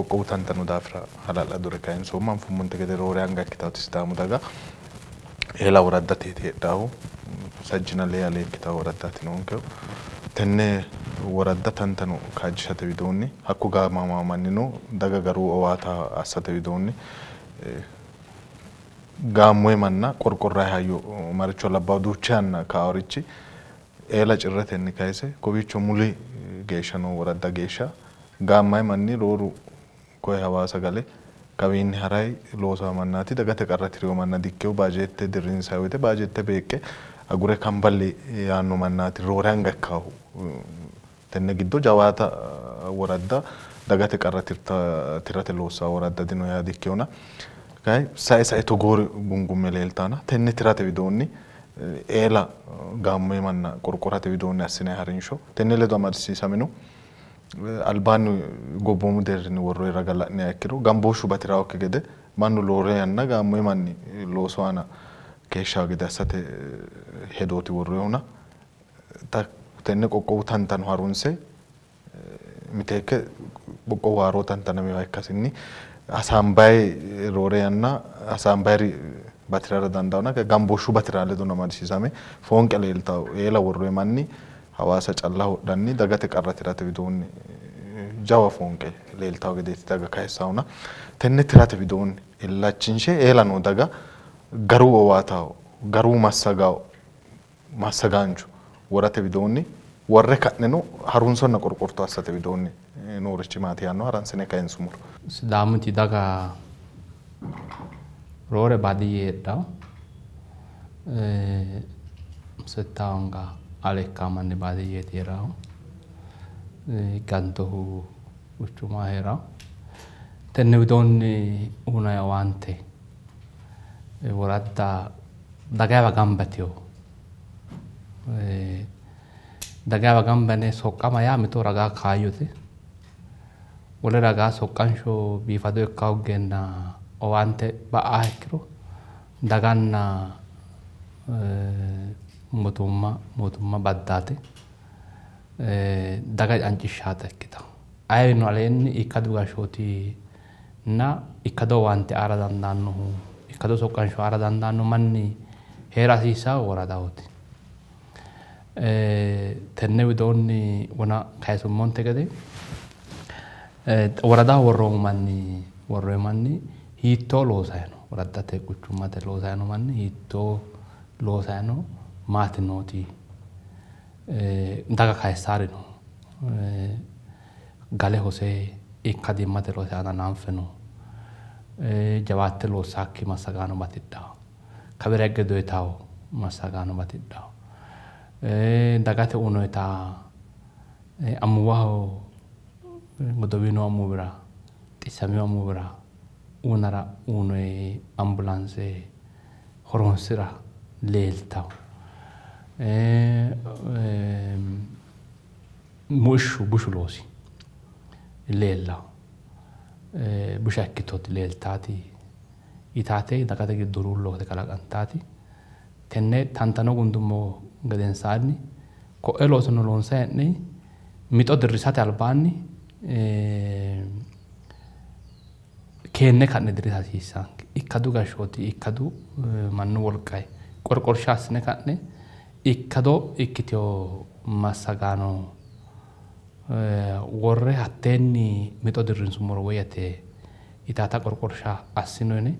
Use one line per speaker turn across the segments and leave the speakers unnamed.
Qoqqowu tantano daafira hala'ladore kayinsoommo. Anfummonte gede roore anga ikkitaati Sidaamu daga eela woraddateeti heedhaahu. Sajjina lee alee ikkitawo woraddaati noonkehu. Tenne woradda tantano kaajjishate widoonni hakku gaamama mannino daga garu owaata assate widoonni gaammoye manna qorqorrayi hayyo maricho labbawo duucha yanna kaaworichi eela cirratenni kayise kowiicho muli geeshsha noo woradda geeshsha gaammayi manni rooru koye Hawaasa gale kawiinni harayi loosawo mannaati. Dagate qarra tiriyo manna dikkeyo baajeette dirrinsayi woyte baajeette beeqqe agure kamballi yaanno mannaati roore anga ikkaahu. Tenne giddo jawaata woradda dagate qarra tirate loossawo woradda dino yaa dikkeyona. Kayi sae sae togoori gungumme leeltaana tenne tirate widoonni eela gaammoye manna qorqorate widoonni assinayi harinsho tenne ledo amadisiisamino albaanni gobboomu deerrinni worroyi raga la'niha ikkiro gambooshshu batirawokki gede mannu loore yanna gaammoye manni loosu aana keeshshawo gede assate hedooti worroyihuna tenne qoqqowu tantano harunse miteekke qoqqowu haaroo tantanamewa ikkasinni hasaambayi roore yanna hasaambayiri batirara dandaawona gambooshshu batiraa ledo amadisiisame foonqe leeltawo eela worroyi manni Hawaasa calla hodhanni dagate qarra tirate widoonni jawa foonqe leeltawo gedeeti daga kayissawona tenne tirate widoonni illachinshe eela noo daga garu owaatawo garu massagawo massagaancho worate widoonni worre ka'neno harunsonna qorqorto assate widoonni noorichi maati yaanno haransine kayinsumoro.
Sidaamuti daga roore baadiyye heedhawo settaawonga ale ikkawo manni baadiyyeeti heerahu gantohu quchumaho heerawo. Tenne widoonni unayi owaante woradda dagayiwa gamba yitewo dagayiwa gamba yine soqqama yaa mito ragaa kaayyote wole ragaa soqqansho biifado ikka hoggeenna owaante ba'aaha ikkiro daganna mootumma baddaate daga cancishshaata ikkitawo. Ayeeno aleenni ikkadu gashshootinna ikkado owaante aara dandaannohu ikkado soqqansho aara dandaanno manni heera hasiissawo woradahooti. Tenne widoonni wona kayisummonte gede woradaho worroommo manni worroyi manni hiittoo loosayi no woraddate quchummate loosayi no manni hiittoo loosayi no maati nooti daga kayissaari no gale hose ikkadimmate loosi aana naanfe no jawaatte loossaakki massagaano batidhawo kawira higge doyitawo massagaano batidhawo dagate unoyita amuwaho godowino amuwira xissamino amuwira unara unoyi ambulance horonsira leeltawo. Muishshu bushu loosi leellawo busha ikkitooti leeltaati yitaate dagate giddo huluullo kalaqantaati. Tenne tantano gundummo gedensaanni koe loosono loonsayi hee'ne mixo dirrisate albaanni keenne ka'ne dirrisa hasiissaanke. Ikkadu gashshooti ikkadu mannu wolqayi qorqorsha assine ka'ne ikkado ikkitewo massagaano worre hatteenni mixo dirrinsummoro woyyate yitaata qorqorsha assino yine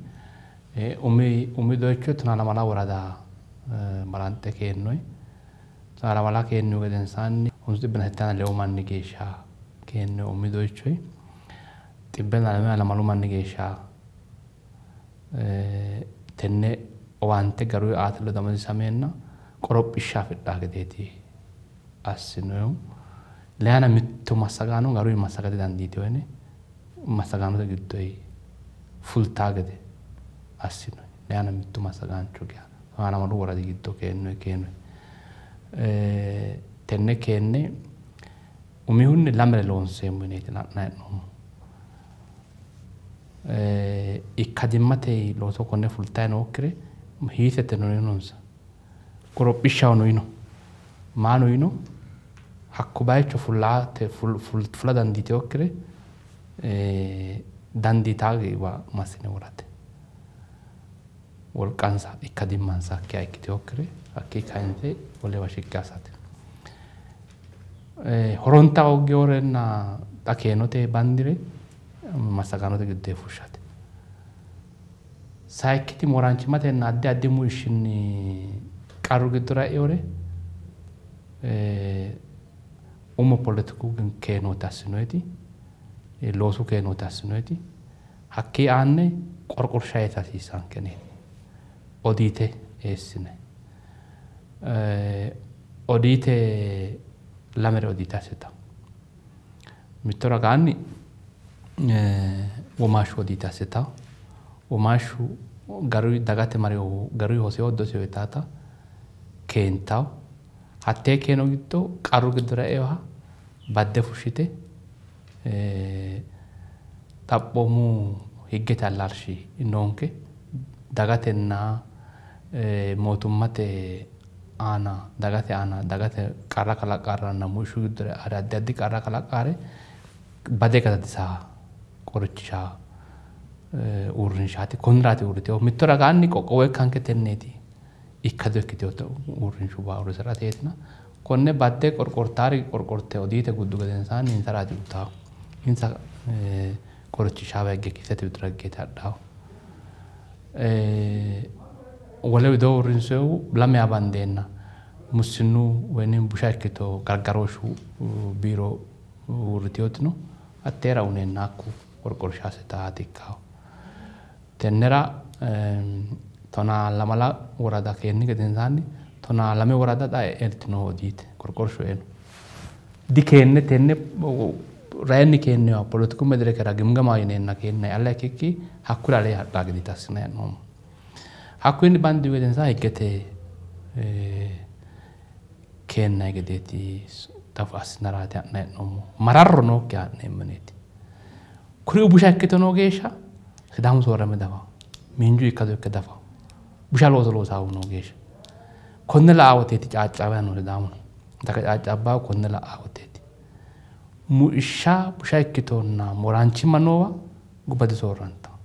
umi doyicho 12 worada balanxe keennoyi. 12 keennihu gedensaanni 974 manni geeshsha keennoyi umi doyichoyi. 122 manni geeshsha tenne owaante garuyi aate ledo amadisiisameenna qorophishsha afidhaa gedeeti assinoyihu. Leyana mitto massagaano garuyi massagate dandiitewo yine massagaanote giddoyi fultaa gede assinoyi. Leyana mitto massagaancho geya 12 woradi giddo keennoyi keennoyi. Tenne keenne umihunni lamere loonseemmo yineeti la'nayi hee'noommo. Ikkadimmate looso konne fultayi nookkire hiisete no yinonsa. Qorophishshaho yino. Maano yino hakko bayicho fulla dandiiteyokkire Dandiitaawa massine worate. Wolqansa ikkadimmansa hakkiha ikkiteyokkire hakkii kayinse wolewa shiqqi assate. Horonta hooggeyorenna xa keenote bandire massagaanote giddoyi fushshate. Sayikkiti mooraanchimmatenna addi addi muishshinni qarru giddora e'eore umo poletiku keenooti assinoyiti loosu keenooti assinoyiti hakkii aanne qorqorsha eessa hasiissankeneeti. Odiite eessine. Odiite lamere odiite assita. Mitto ragaanni womaashshu odiite assita. Womaashshu garuyi dagate marihu garuyi hoseo doseo yitaata keentawo. Hattee keeno giddo qarru giddora eoha badde fushshite xaphoomu higgete allaalshi noonke dagatenna mootummate aana dagate aana dagate qarra kalaqqaaranna muishshu giddora e'aare addi addi qarra kalaqqaare bade gadadisaa qorichishaa uurrinshaati. Konniraati uurriteehu. Mitto ragaanni qoqqowo ikkanke tenneeti ikkado ikkiteyoota uurrinshuwa uurrisirateetina konne badde qorqortaari qorqorte odiite guddu gedensaanni insaraati uyitaahu. Insa qorichishaawa higge kissete widira higgeeti hadhaahu. Wole widoo uurrinsoyihu lamewa bandeenna mussinnu woynim busha ikkito gargarooshshu biiro uurriteyooti no. Hatteera uyineenna hakku qorqorsha assitaati ikkaahu. Tennera 12 worada keenni gedensaanni 12 worada xa eltino odiite qorqorshu eeno. Dikeenne tenne rayinni keennewa poletiku medirekera gimgama yineenna keenna alla ikkikki hakkuri alee hadhaa gede assinayi hee'noommo. Hakkuyinni bandihu gedensaanni higgete keennayi gedeeti xafu assinaraati ha'nayi hee'noommo. Mararro nookkiha ha'neemmo yineeti. Kuriuu busha ikkito noo geeshsha Sidaamu soorrame dafawo. Miinju ikkado ikke dafawo. Busha looso loosaahu noo geeshsha. Konne la'aa woteeti caaccaawayi noo Sidaamuno. Daga caaccaabbaahu konne la'aa woteeti. Muishsha busha ikkitonna mooraanchimma noowa gobba disoorrantawo.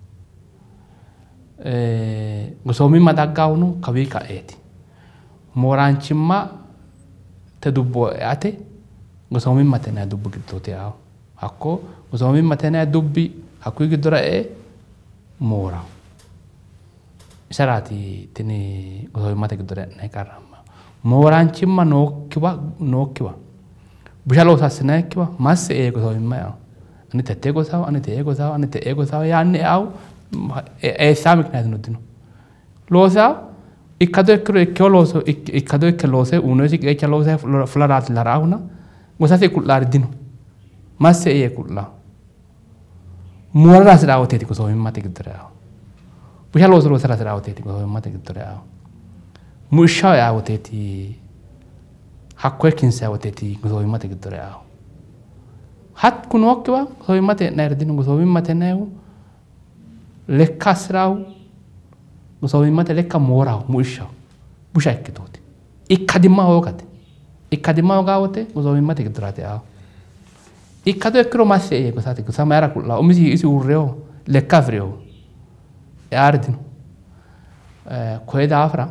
Gosoomimma daggaahuno kawii ka'eeti. Mooraanchimma te dubbo eate gosoomimmate yinanni dubbu giddooti eaahu. Hakko gosoomimmate yinanni dubbi hakkuyi giddora e'e mooraho. Iseraati tini gosoomimmate giddora e'nanni qarramma. Mooraanchimma nookkiwa busha looso assinayikkiwa masse ee gosoomimma eahu. Ani tettee gosaho, ani te'ee gosaho, ani te'ee gosaho yaanni eahu eessaa mikinaatino dino. Loosaho ikkado ikkiro ikkeyo looso ikkado ikke loose uyinoyisi qeecha loose fularaati laraahuna gosasi ku'laari dino. Masse ee ku'laahu. Moorara hasi'raa woteeti gosoomimmate giddora eahu. Busha looso loosara hasi'raa woteeti gosoomimmate giddora eahu. Muishshaho eaa woteeti hakkoye kinsayi woteeti gosoomimmate giddora eahu. Hakku nookkiwa gosoomimmate e'nayiri dino. Gosoomimmate yinayihu lekka assiraahu gosoomimmate lekka mooraho, muishshaho, busha ikkitooti. Ikkadimma hoogate. Ikkadimma hoogaa wote gosoomimmate giddoraati eahu. Ikkado ikkiro masse ee gosate gosa mayira ku'laahu? Umisi isi uurreho lekka afi'reho eaari dino. Koye daafira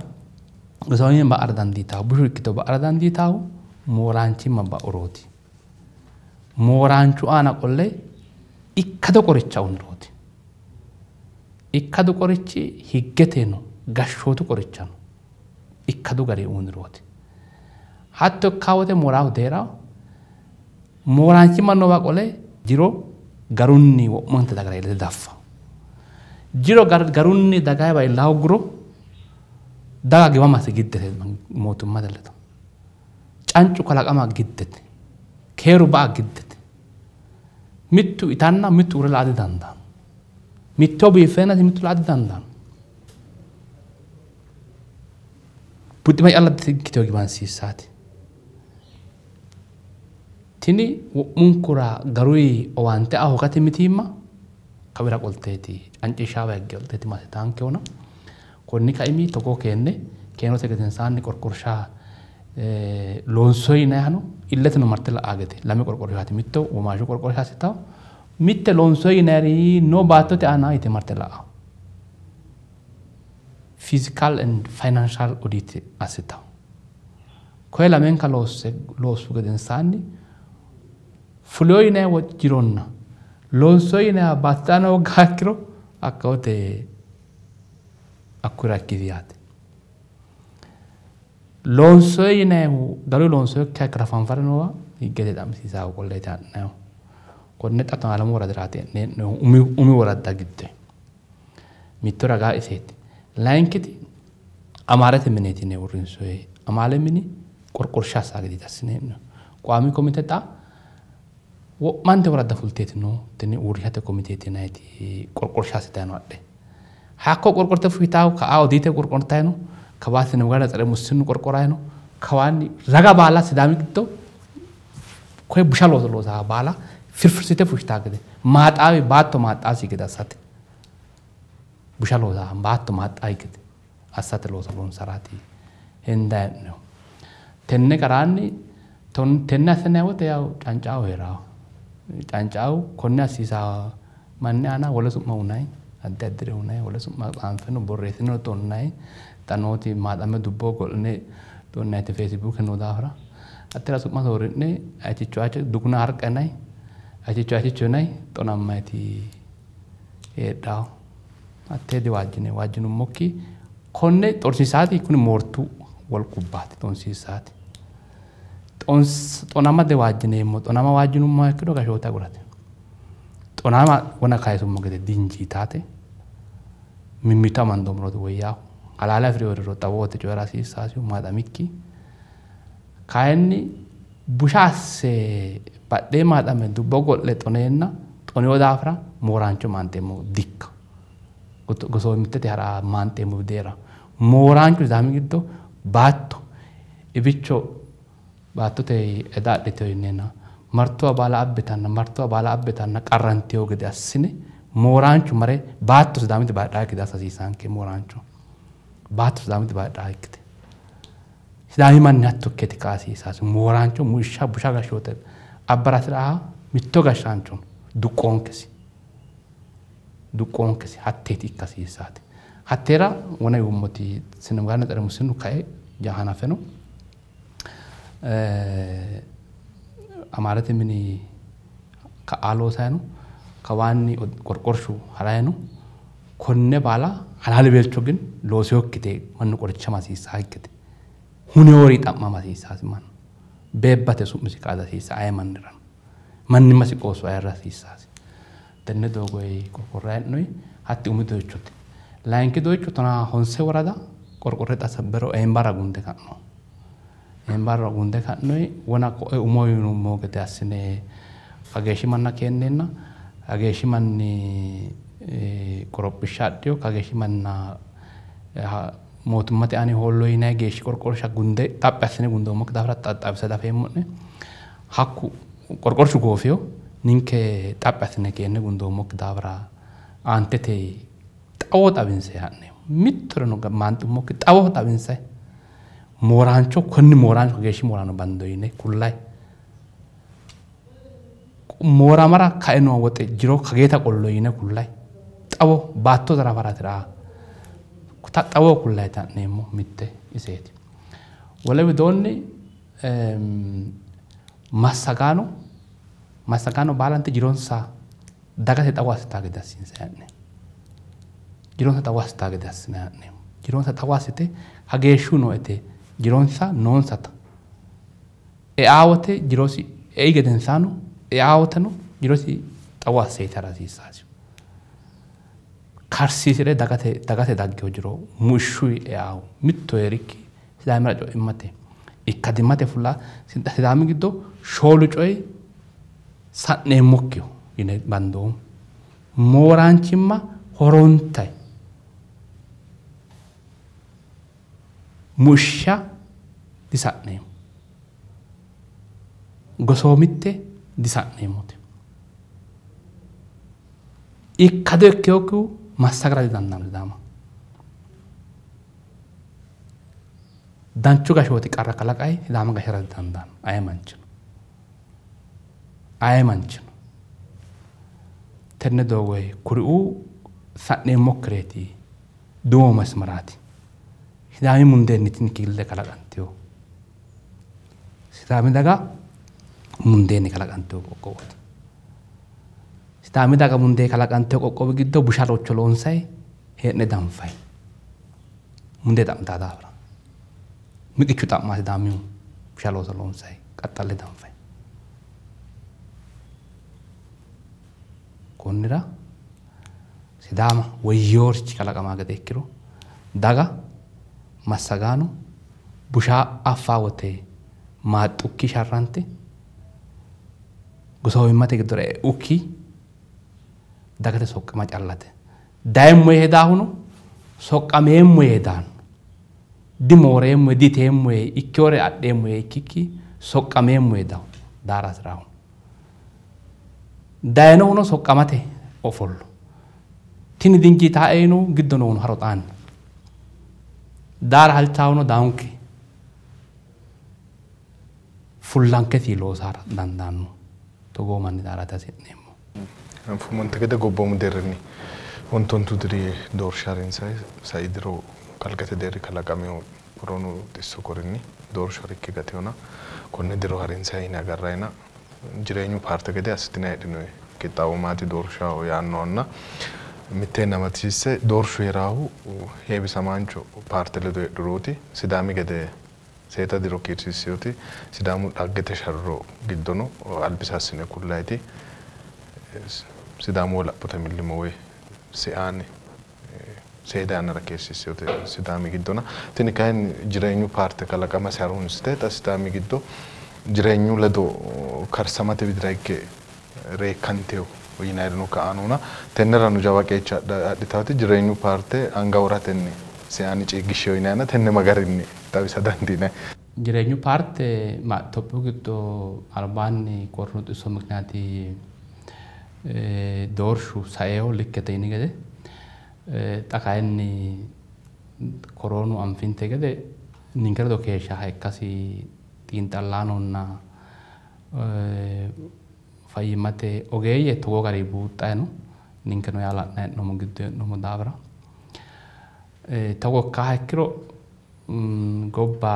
gosoomimma ba'ara dandiitaahu bushu ikkito ba'ara dandiitaahu mooraanchimma ba'urooti. Mooraanchu aana qolle ikkado qoricha uyinirooti. Ikkadu qorichi higgete no, gashshootu qoricha no. Ikkadu gari uyinirooti. Hatto ikkaa wote mooraahu deeraho. Mooraanchimma noowa qole jiro garunni wo'mante dagara iillite daffa. Jiro garunni dagayiwa iilla hoogguro daga giwamase giddete mootimmate ledo. Cancu kalaqama giddete. Keeru ba'a giddete. Mittu itanna mittu uurre la'a didandaanno. Mitto biiffeenasi mittu la'a didandaanno. Buxima calla ikkiteyo giwansiissaati. Tini wo'munkura garuyi owaante aa hoogate mitiimma kawira qolteeti cancishaawa higge qolteeti massitaankehuna. Konni kaimi togoo keenne keenote gedensaanni qorqorsha loonsoyi yinayihano illeteno marte la'aa gede lame qorqorshaati. Mitto womaashshu qorqorsha assitawo, Mitte loonsoyi yinayiri noo baattote aana yite marte la'awo. Physical and financial audit assitawo. Koye lamenka loossu gedensaanni fuleyo yinayi jironna loonsoyi yinayi baattote aana hooga ikkiro hakkawote hakkuyira ikkiti yaate. Loonsoyi yinayihu garu loonsoyikkiha ikkiro hafanfare noowa higgete xa'misiisawo qolleeti ha'nayihu. Konne xa tonaa lamu woradiraati hee'noommohu umi woradda giddo. Mitto ragaa iseeti. Layinkiti amalete mineeti yine uurrinsoyi. Amaale mini qorqorsha assaa gedeeti assine hee'noonni. Qaami komite xa wo'mante woradda fulteeti no tini uurrishate komiteeti yinayiti qorqorsha assitayi no adhe. Hakko qorqorte fushitawo ka'a odiite qorqortayi no kawaa sine tsere mussinnu qorqorayi no kawaanni raga baala Sidaami giddo koye busha looso loosaa baala firfirsite fushitaa gede maaxaawi baatto maaxaasi gede assate busha loosaa baatto maaxaawi gede assate looso loonsaraati hendayi hee'noonni. Tenne garaanni tenne assinanni wote yaw cancaawu heerawo. Cancaawu konne assiisaa manni aana wole su'ma unayi addi addire unayi wole su'ma xaanfeno borreessino xonnayi xa nooti maaxame dubbo go'line xonnayite Feesibuuke noo daafira hattera su'ma soorri'ne ayichicho ayicho duguna harqanayi ayichicho ayichicho yinayi xonammayiti heedhawo. Hattee diwaajjine waajjinummokki konne xorsiisaati kuni moortu wolqubbaati xonsiisaati. Xonama diwaajjineemmo xonama waajjinummoha ikkiro gashshoota agurate. Xonama wona kayisummo gede dinjiitaate mimmito amandoommorooti woyyaahu. Halaale afi'reyoriro xawoote coyi'ra hasiissaasihu maaxamikki. Kayinni busha asse badhee maaxame dubbo go'le xoneenna xoneyo daafira mooraancho maanxeemmo dikka. Gosoomittete hara maanxeemmo deera. Mooraanchu Sidaami giddo baatto ibicho baattote eda adhiteyo yineenna martuwa baala abbitanna martuwa baala abbitanna qarranteyo gede assine mooraanchu mare baatto Sidaamiti baadhaa gede assa hasiissaanke mooraanchu. Baatto Sidaamiti baadhaa ikkite. Sidaami manni hatto ikkeeti ka'a hasiissaasi. Mooraancho muishsha busha gashshoote abbara hasi'raa mitto gashshaancho duqqoonkesi. Duqqoonkesi hatteeti ikka hasiissaati. Hatteera wona yuummoti sine tsere mussinnu kae hanafe no. Amalete mini ka'a loosayi no kawaanni qorqorshu harayi no. Konne baala halaaliweelcho gin looseyokkite mannu qorichama hasiissaa ikkite. Huneyori xa'mama hasiissaasi mannu. Beebbate su'misi qaada hasiissa aye mannirano. Mannimmasi qoosso ayirra hasiissaasi. Tenne doogoyi qorqorrayi hee'noyi hatti umi doyichote. Layinki doyicho tonaa honse worada qorqorre xa bero eembara gunde ka'no. Eembara gunde ka'noyi wona koe umo yinummo gede assine kageeshshi manna keenneenna kageeshshi manni qorophishsha adhiyo kageeshshi manna mootimmate aani hoollo yinayi geeshshi qorqorsha gunde xaphi assine gundoommokki daafira xawisa dafeemmo'ne. Hakku qorqorshu goofiyo ninke xaphi assine keenne gundoommokki daafira aantete xawo xawinse ha'neemmo. Mittoreno maanxummokki xawo xawinse mooraancho konni mooraancho kageeshshi mooraano bando yine kullayi. Mooramara kae noo woxe jiro kageeta qollo yine kullayi. Xawo baatto zarafaratira xawo kullayi ha'neemmo mitte iseeti. Wole widoonni massagaano baalanti jironsa dagate xawo assitaa gede assiinse ha'neemmo. Jironsa xawo assitaa gede assine ha'neemmo. Jironsa xawo assite kageeshshu nooete jironsa noonsata. E'aa wote jirosi ei gedensaano e'aa woteno jirosi xawo asseeti hara hasiissaasi. Karsiisire dagate daggeyo jiro muishshuyi e'aahu mittu heerikki Sidaamira co'immate ikkadimmate fulla Sidaami giddo shoolu coyi sa'neemmokkiho yine bandoommo. Mooraanchimma horontayi muishsha disa'neemmo. Gosoomitte disa'neemmote. Ikkado ikkeyokkihu massagara didandaanno Sidaama. Danchu gashshooti qarra kalaqayi Sidaama gashshara didandaanno aye manchino. Aye manchino. Tenne doogoyi kuriuu sa'neemmokkireeti duumo masmaraati. Sidaami mundeenni tini killile kalaqantino. Sidaami daga mundeenni kalaqantino qoqqowooti. Sidaami daga mundee kalaqantino qoqqowi giddo busha locho loonsayi hee'ne danfayi. Mundee xa'mitaa daafira. Miqichu xa'maa Sidaamihu busha looso loonsayi qaxxalle danfayi. Konnira Sidaama woyyoorichi kalaqamaa gede ikkiro daga massagaano busha affaa wote maaxxukki sharrante gosoomimmate giddora e'ukki dagate soqqama callate. Dayemmo yee daahuno soqqameemmo yee daanno. Dimooreemmo yee diteemmo yee ikkewore adheemmo yee ikkikki soqqameemmo yee dahu daara hasiraahu. Dayinohuno soqqamate ofollo. Tini dinjiitaae yinohu giddo noohuno haro xaanni. Daara halchaahuno daanke fullanketi loosaara dandaanno. Togoo manni daaraati hasi'neemmo.
Anfummonte gede gobboomu deerrinni ontontu diri doorsha harinsayi sai diro kalqete deerri kalaqamino koroonu xisso korinni doorshu harikki gateona konne diro harinsayi yine agarrayina jireenyu paarte gede assitinayi heedhinoyi qixxaawo maati doorshaho yaannohonna mitteenni amadisiisse doorshu heeraahu heewisamaancho paarte ledo heedhurooti Sidaami gede seeda diro kiirsiissinoti Sidaamu dhaggete sharro giddono albisa assine kullayiti Sidaamu wolaphote millimmo woy siaani seeda yannara kiirsiissinote Sidaami giddona tini kayinni jireenyu paarte kalaqamase harunsite xa Sidaami giddo jireenyu ledo karsamate widira higge reekkanteyo yinayirino ka'anona tennerano jawa qeecha adhitaati jireenyu paarte anga woratenni siaani ciiggishsheyo yinayina tenne ma garinni xawisa dandiinanni?
Jireenyu paarte Itophiyu giddo albaanni koronu xisso mikiniyaati doorshu saeyo likkete yini gede xa kayinni koronu anfinte gede ninke ledo keeshshaha ikkasi xiinxallaanonna fayyimmate ogeeyye togoo gari buuxxayi no. Ninkeno yaa la'nayi hee'noommo giddo hee'noommo daafira. Togo ikkaaha ikkiro gobba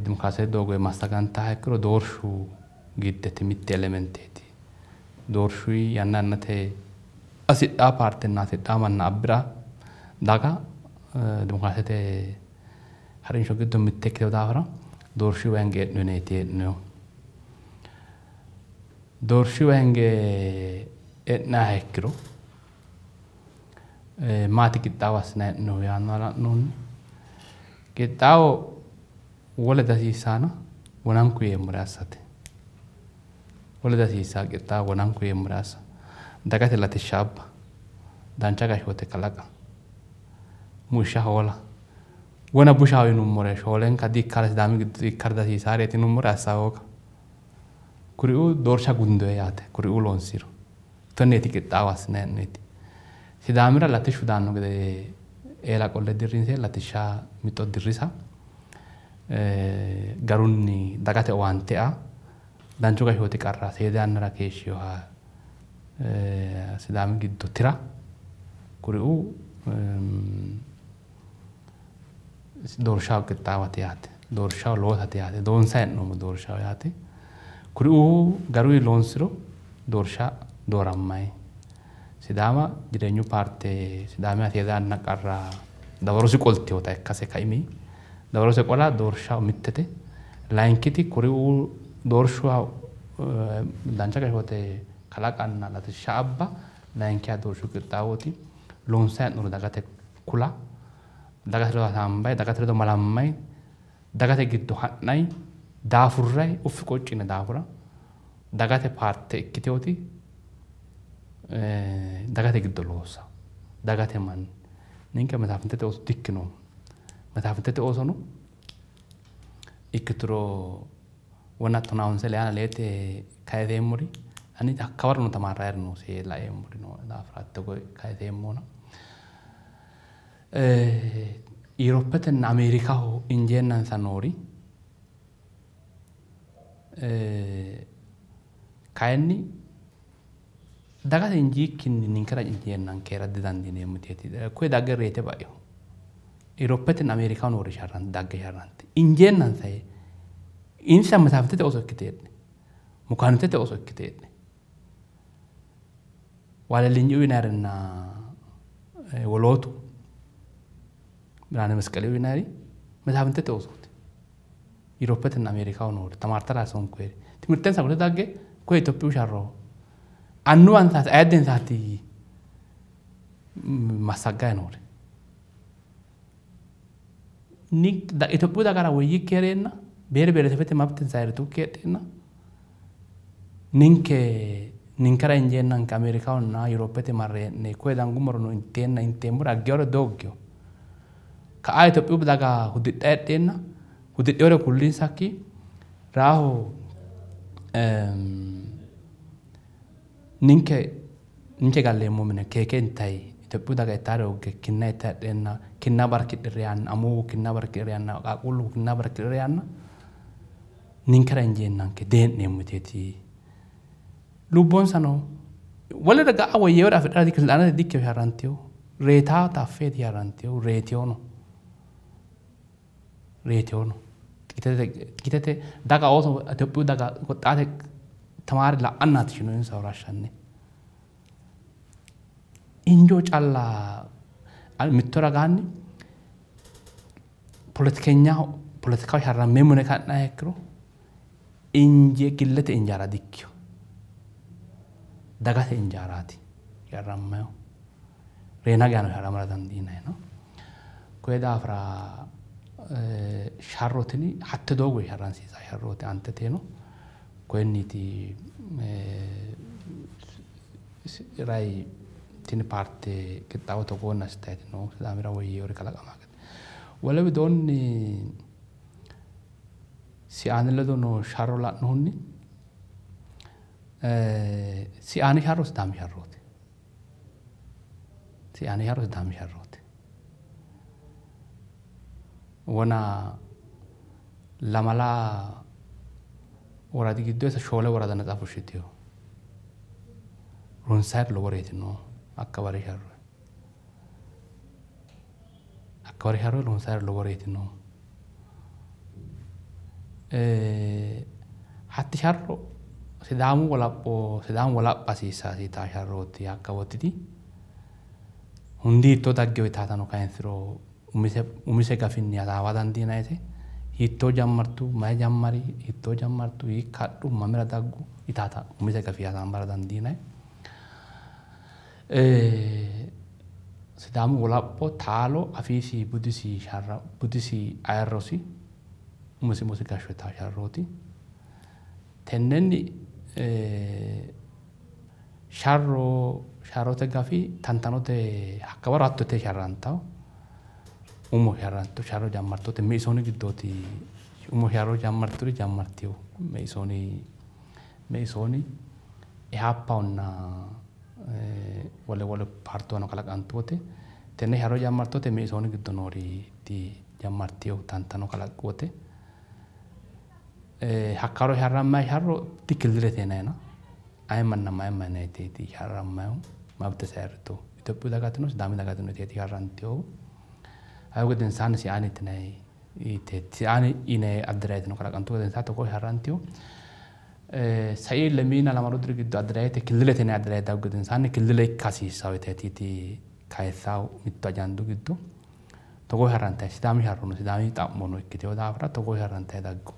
dimokiraasete doogoyi massagantaha ikkiro doorshu giddeti mitte elementeeti. Doorshu yanna yannate hasidhaa paartenna hasidhaa manna abbira daga dimokiraasete harinsho giddo mitte ikkiteyo daafira doorshu hinge hee'no yineeti hee'noyihu. Doorshu hinge e'nayiha ikkiro maati qixxaawo assinayi hee'noyihu yaannoha la'nohunni qixxaawo wole dihasiissaana wonanku yeemmore assate. Wole dihasiissaa qixxaawo wonanku yeemmore assa. Dagate latishsha abba, dancha gashshoote kalaqa, muishsha hoola, wona bushaho yinummore shoolenka diikkara Sidaami giddo diikkara dihasiisaareeti yinummore assa hooga. Kuriuu doorsha gundoye yaate, kuriuu loonsiro. Tenneeti qixxaawo assinayi hee'noyiti. Sidaamira latishshu daanno gede eela qolle dirrinse latishsha mixo dirrisa, garunni dagate owaante aa, danchu gashshooti qarra seeda yannara keeshshiyoha Sidaami giddo tira, kuriuu doorshaho qixxaawate yaate, doorshaho loosate yaate, loonsayi hee'noommo doorshaho yaate. Kuriuu garuyi loonsiro doorsha doorammayi. Sidaama jireenyu paarte Sidaamiha seeda yanna qarra dawarosi qolteyota ikkase kaimi dawarose qola doorshaho mittete. Layinkiti kuriuu doorshuha dancha gashshoote kalaqanna latishsha abba layinkiha doorshu qixxaawooti. Loonsayi hee'noommo dagate kula, dagate ledo hasaambayi, dagate ledo malammayi, dagate giddo ha'nayi, daafurrayi, uffi qoccine daafura dagate paarte ikkiteoti dagate giddo loossa, dagate manni. Ninke mesaafintete ooso dikkinoommo. Mesaafintete oosono ikkituro wona tonaa honse leyaana leete kayiseemmori ani hakkawaro tamaarrayiri noosi yee laeemmori noo daafira togo kayiseemmona. Yuropetenna Ameerikaho injeennansa noori kayinni Dagate injiikkinni ninkera injeennankera didandiineemmo yiteeti. Koye dagge reete ba'ino. Europetenna Ameerikaho noori sharrante dagge sharrante injeennansa insa mesaafintete ooso ikkite heedhe mukaanitete ooso ikkite heedhe Waalellinyu yinaarinna wolootu Biraane Mesqeliu yinaari mesaafintete oosooti. Europetenna Ameerikaho noori tamaartara sonkoyeri timirtensa agurte dagge koye Itophiyu sharro annuwansaati ayiddensaati massaggayi noori. Itophiyu dagara woyyikki hee'reenna ብሔር ብሔረሰቦች መብትን ሳይርቱክ heedheenna ninke ninkera injeennanke Ameerikahonna Europete marre hee'ne koye dangummorono inteenna inteemmore aggewore dooggewo. Ka'a Itophiyu daga hudidha heedheenna hudidhewore kullinsakki raaho ninke ninke galleemmo mine keeke intayi Itophiyu daga ittaare hoogge kinna itta heedheenna kinna barkidhe reyanna amuwu kinna barkidhe reyanna qaaqquullu kinna barkidhe reyanna ninkera injeennanke dee'neemmo yiteeti. Lubbonsano wolere ga'a woyyeewore afidhara silxaanete dikkeyo sharranteyo reetaa taffeeti sharranteyo reeteyono reeteyono xiqitete daga ooso Itophiyu daga goxxaate tamaari la'annaati shinoyinsa rashshanne. Injoo calla mitto ragaanni poletikenyaho poletikaho sharrammeemmo yine ka'nayiha ikkiro inje gillete injaara dikkiyo dagate injaaraati sharrammayihu reena geano sharramara dandiinayi no. Koye daafira sharro tini hatte doogo sharransiisa sharrooti anteteno koyenniiti rai tini paarte qixxaawo togoonni assitayti no Sidaamira woyyeewori kalaqama gede. Wole widoonni Siaani ledo noo sharro la'nohunni Siaani sharro Sidaami sharrooti. Siaani sharro Sidaami sharrooti. Wona lamala woradi giddo isa shoole worada natsa fushshiteyo. Ronsayir loworeeti no akka bari sharro. Akka bari sharro ronsayir loworeeti no. Hatti sharro Sidaamu wolapho Sidaamu wolapha hasiissaasi yitaa sharrooti hakka wotiti. Hundi hiittoo daggeyo yitaatano kayinsiro umise gafinni hasaawa dandiinayise. Hiittoo jammartu mayi jammari hiittoo jammartu hiikka hadhu mamira daggu yitaata umise gafi hasaambara dandiinayi. Sidaamu wolapho taalo afiisi budisi sharra budisi ayirrosi umisi umosi gashsho yitaa sharrooti. Tennenni sharro sharrote gafi tantanote hakka waro hatto sharrantawo umo sharrantu sharro jammartote Meisooni giddooti umo sharro jammarturi jammartiyo Meisooni Ihaappahonna wole wole paartuwano kalaqantu wote tenne sharro jammartote Meisooni giddo nooriiti jammartiyo tantano kalaqqu wote hakkaro sharrammayi sharro dikillilete yinayina ayimmanna mayimma yinayiteeti sharrammayihu mabte sayirrito Itophiyu dagatino Sidaami dagatino yiteeti sharrantiyohu. Ayo gedensaanni Siaani tinayi Siaani yinayi addirayitino kalaqantu gedensaanni togo sharrantiyo. Sai lemiina lamalu diri giddo addirayite killilete yinayi addirayite daggu gedensaanni killile ikka hasiissawo yiteetiiti kayissawo mittu ajandu giddo togo sharrantayi Sidaami sharrono Sidaami xa'mono ikkiteyo daafira togo sharrantayi daggu.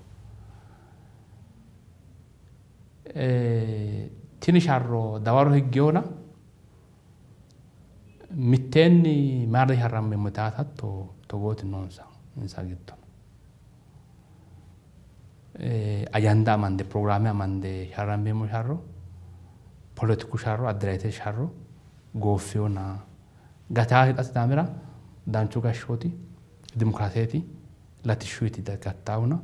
Tini sharro dawaro higgeyona mitteenni mayra sharrammeemmo yitaata hatto togooti noonsa insa giddo. Ajanda amande pirogiraame amande sharrammeemmo sharro poletiku sharro addirayite sharro gooffeyona gataa hidha Sidaamira danchu gashshooti dimokiraaseeti latishshuyti gattaawuna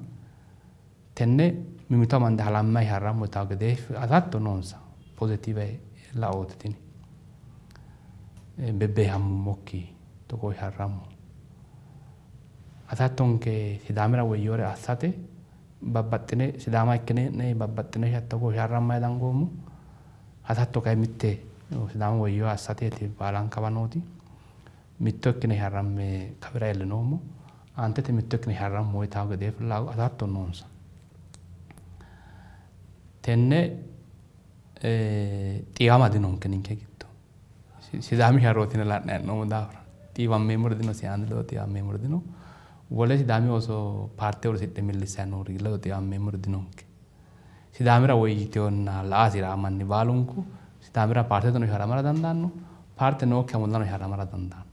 tenne mimito amande halammayi sharrammo yitawo gede hasatto noonsa pozitiive laooti tini. Bebbeehammummokki togo sharrammo. Hasattonke Sidaamira woyyewore assate babbaxxine Sidaama ikkine hee'ne babbaxxine togo sharrammayi dangoommo. Hasatto kayi mitte Sidaama woyyeewa assateeti baalankawa nooti. Mitto ikkine sharramme kawira iillinoommo. Aantete mitto ikkine sharrammo yitawo gedee hasatto noonsa. Tenne xiiwama dinonke ninke giddo. Sidaami sharrooti yine la'nayi hee'noommo daafira xiiwammeemmori dino, siyaanni ledo xiiwammeemmori dino. Wole Sidaami ooso paarte uurrisidhe millissayi noori ledo xiiwammeemmori dinonke. Sidaamira woyyitewonna la'a hasiraa manni baalunku Sidaamira paarteteno sharramara dandaanno, paarte nookkiha mullano sharramara dandaanno.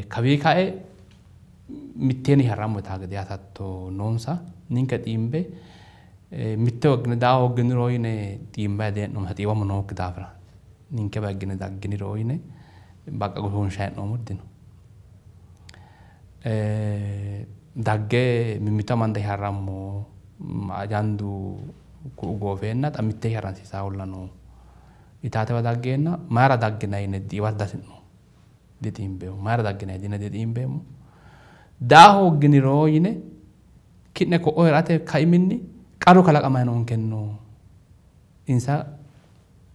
Kawii kae mitteenni sharrammo yitaa gede hasatto noonsa. Ninke xiimbe mitte hoggine daa hoogginiro yine xiimbayi dihee'noommo, xiiwammo nookki daafira ninkewa higgine dagginiro yine baqqa goshoonshayi hee'noommori dino. Dagge mimmito amande sharrammo ajandu ku'u goofeenna xa mitte sharransiisahulla no yitaatewa daggeenna mayira dagginayi yine xiiwate dihasi'noommo, dixiimbeemmo. Mayira dagginayi yine dixiimbeemmo. Daa hoogginiro yine ki'ne ko'o hee'rate kaiminni qarru kalaqamayi noonkenno insa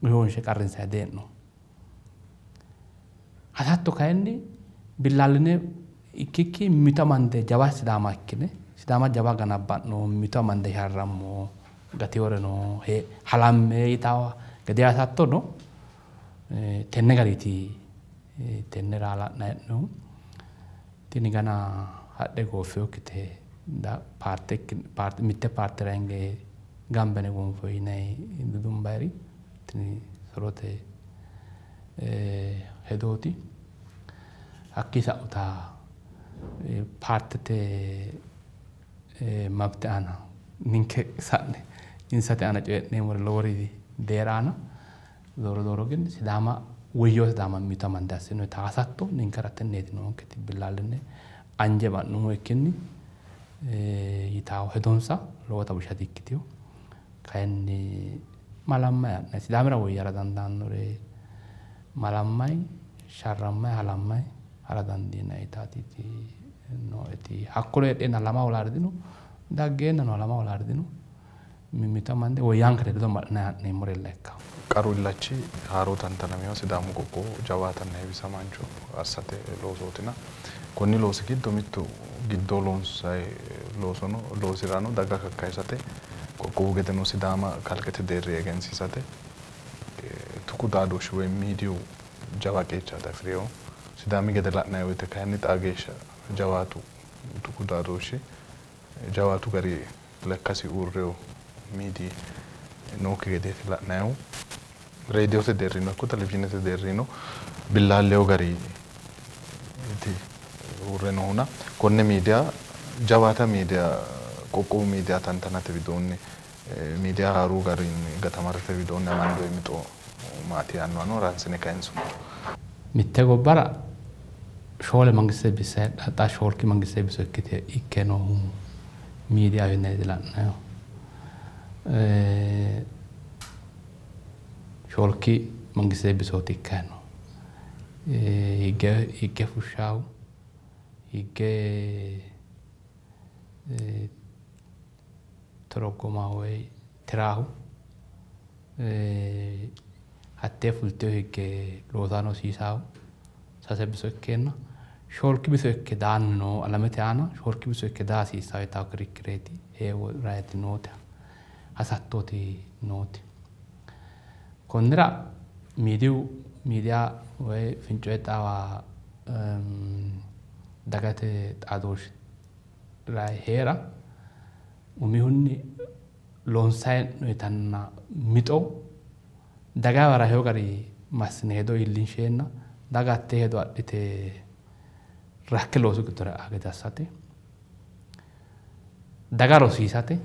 goshoonshe qarrinsayi dihee'noommo. Hasatto kayinni billaalline ikkikki mimmito amande jawa Sidaama ikkine Sidaama jawa ganabba'no mimmito amande sharrammo gateworeno halamme yitawo gedee hasatto no. Tenne gariiti tennera la'nayi hee'noommohu. Tini gana hadhe gooffinokkite paarte mitte paartera hinge gamba yine goonfoyi yinayi dudumbayiri tini sorote hedooti. Hakkii sa'uta paartete mabte aana ninke sa'ne insate aana coyi'neemmori lowori deera aana dooro dooro ግን Sidaama woyyewo Sidaama mimmito amande assinoyita hasatto ninkera tenneeti noonketi billaalline anje ba'nummo ikkinni yitawo hedonsa lowota busha dikkitewo. Kayinni malammayi ha'nayi Sidaamira woyyara dandaannore malammayi sharrammayi halammayi hara dandiinayi yitaatiiti nooeti. Hakkono heedheenna halama hoolaari dino, daggeennano halama hoolaari dino. Mimmito amande woyyaankete ledo ma'linayi ha'neemmorella ikkawo.
Qaru illachi haaro tantanaminoha Sidaamu qoqqowo jawaatanna heewisamaancho assate loosootina. Konni loosi giddo mittu giddo loonsayi loosono loosirano daga kakkayisate qoqqowu gedeno Sidaama kalqete deerri egensiisate tuqu xaadooshshi woyi miidiyu jawa qeechaati afi'rinohu. Sidaami gede la'nayi woyte kayinni xaa geeshsha jawaatu tuqu xaadooshshi jawaatu gari lekkasi uurrewo miidi nookki gedeeti la'nayihu. Reediyote deerrino ikko televizhiinete deerrino billaallewo gariiti uurre noohuna konne miidiya jawaata miidiya qoqqowu miidiya tantanate widoonni miidiya haaruu garinni gatamarate widoonni amandoyi mixo maati yaannohano haransine kayinsummo.
Mitte gobbara shoole mangistete bissa heedhawo, xa shoolki mangistete biso ikkite ikke noohu miidiyaho yinanni la'nayihu. Shoolki mangistete bisooti ikkayi noohu. Higge fushshahu, higge toroggomahu woyi tiraahu, hattee fulteyo higge loosaano hosiisaahu sase biso ikkeenna shoolki biso ikke daanni noo alamete aana shoolki biso ikke daa hasiissawo yitawo kirikkireeti heewo rayti nooti hasattooti nooti. Konnira miidiyu miidiya woyi fincoye xaawa dagate xaadooshshi rayi heera umihunni loonsayi hee'noyitanna mixo dagawa raheyo gari massine hedo iillinsheenna daga hattee hedo adhite rakke loosu giddora e'a gede assate, daga rosiisate,